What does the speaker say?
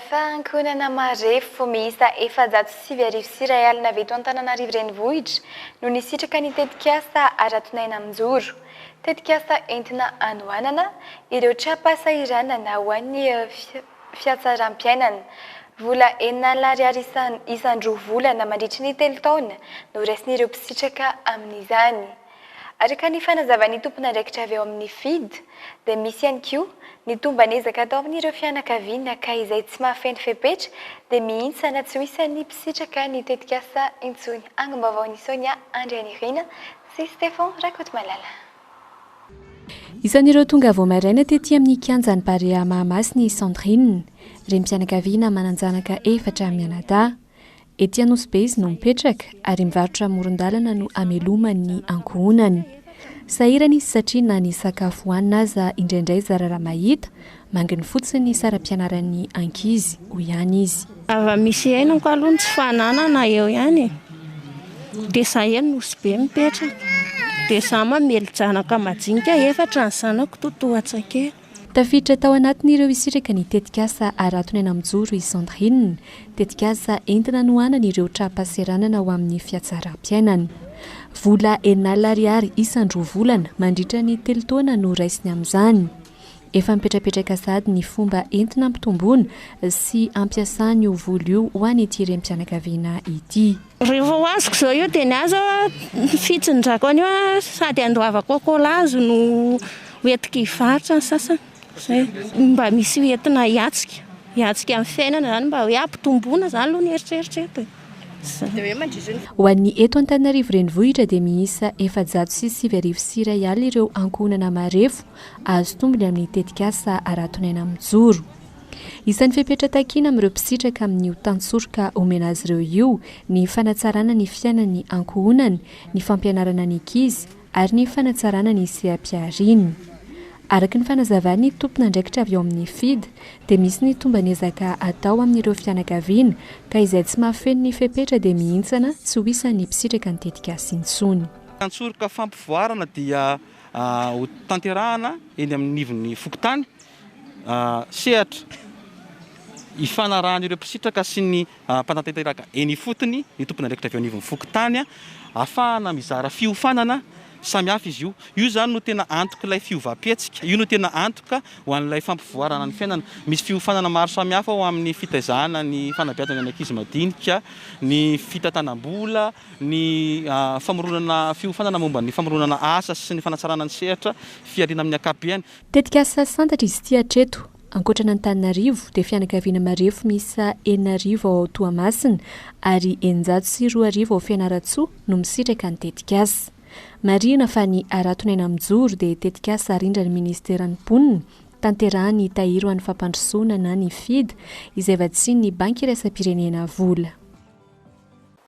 Ankohonana marefo miisa 1094 avy eto Antananarivo Renivohitra no nisitraka ny tetikasa Aratonaina Mijoro. Tetikasa entina hanohanana ireo tra-pahasahiranana ho an'ny fihatsaram-piainana. Vola 6000 ariary isan-droa volana mandritry ny telo taona no raisin'ireo mpisitraka amin'izany. Araka ny fanazavan'ny tompon'andraikitra avy ao amin'ny FID dia misy ihany koa ny tomban'ezaka atao amin'ireo fianakaviana ka izay tsy mahafeno fepetra dia mihintsana tsy ho isan'ny mpisitraka ny tetikasa intsony. Angom-baovaon'i Sonia Andrianirina sy Stephan Rakotomalala. Isan'ireo tonga vao maraina tety amin'ny kianjan'ny Barea Mahamasina i Sandrine, renim-pianakaviana manan-janaka efatra mianadahy. Ety Anosibe izy no mipetraka ary mivarotra amoron-dalana no amelomany ny ankohonany. Sahirana izy satria na ny sakafo hohanina aza indraindray zara raha mahita, manginy fotsiny ny saram-pianaran'ny ankizy, hoy ihany izy. Zava-misy iainako aloha ny tsy fananana eo ihany e. Dia za eny Nosy Be mipetraka. Dia za mamelo-janaka majinika efatra ny zanako totohan-tsakely. Tafiditra tao anatin'ireo hisitraka ny tetikasa Haraton'aina Mijoro i Sandrine, tetikasa entina hanohanana ireo tra-pahaseranana ho amin'ny fihatsaram-piainana. Vola 6000 ariary isan-droa volana mandritra ny telo taona no raisiny amin'izany. Efa mipetrapetraka sahady ny fomba entina hampitomboana sy hampiasana io vola io ho an'ity renim-pianakaviana ity. Rehefa ho azoko izao io dia ny ahy izao ny fitsinjako an'io sady handoavako kôlazy no Ho entiko hivarotra ny sasany, zay. Mba misy ho entina hiatrika, hiatrika amin'ny fiainana zany, mba hoe hampitomboana zany aloha ny eritreritra eto e. Zay. Ho an'ny eto Antananarivo Renivohitra dia miisa 1094 ireo ankohonana marefo azo tombony amin'ny tetikasa Haraton'aina Mijoro. Isan'ny fepetra takiana amin'ireo mpisitraka amin'io tantsoroka omena azy ireo io ny fanatsarana ny fiainan'ny ankohonany, ny fampianarana ny ankizy, ary ny fanatsarana ny seha-pihariana. Araka ny fanazavan'ny tompon'andraikitra avy ao amin'ny FID dia misy ny tomban'ezaka atao amin'ireo fianakaviana ka izay tsy mahafeno ny fepetra dia mihintsana tsy ho isan'ny mpisitraka ny tetikasa intsony. Tantsoroka fampivoarana dia ho tanterahana eny amin'ny nivon'ny fokontany, sehatra ifanarahan'ireo mpisitraka sy ny Mpanatanteraka eny ifotony ny tompon'andraikitra avy eo anivon'ny fokontany ahafahana mizara fiofanana samihafa izy io. Io izany no tena antok'ilay fiovam-pihetsika, io no tena antoka ho an'ilay fampivoarana ny fiainana. Misy fiofanana maro samihafa ao amin'ny fitaizana ny fanabeazana ny ankizy madinika, ny fitantanam-bola, ny famoronana fiofanana momba ny famoronana asa sy ny fanatsarana ny sehatra fihariana amin'ny ankapobeny. Tetikasa santatra izy ity hatreto. Ankoatra an'Antananarivo dia fianakaviana marefo miisa 6000 ao Toamasina ary 2600 ao Fianarantsoa no misitraka ny tetikasa. Marihina fa ny Haraton'aina Mijoro dia tetikasa arindran'ny Minisiteran'ny Mponina, tanterahan'ny Tahiry ho an'ny Fampandrosoana na ny FID, izay vatsian'ny Banky Iraisam-pirenena vola.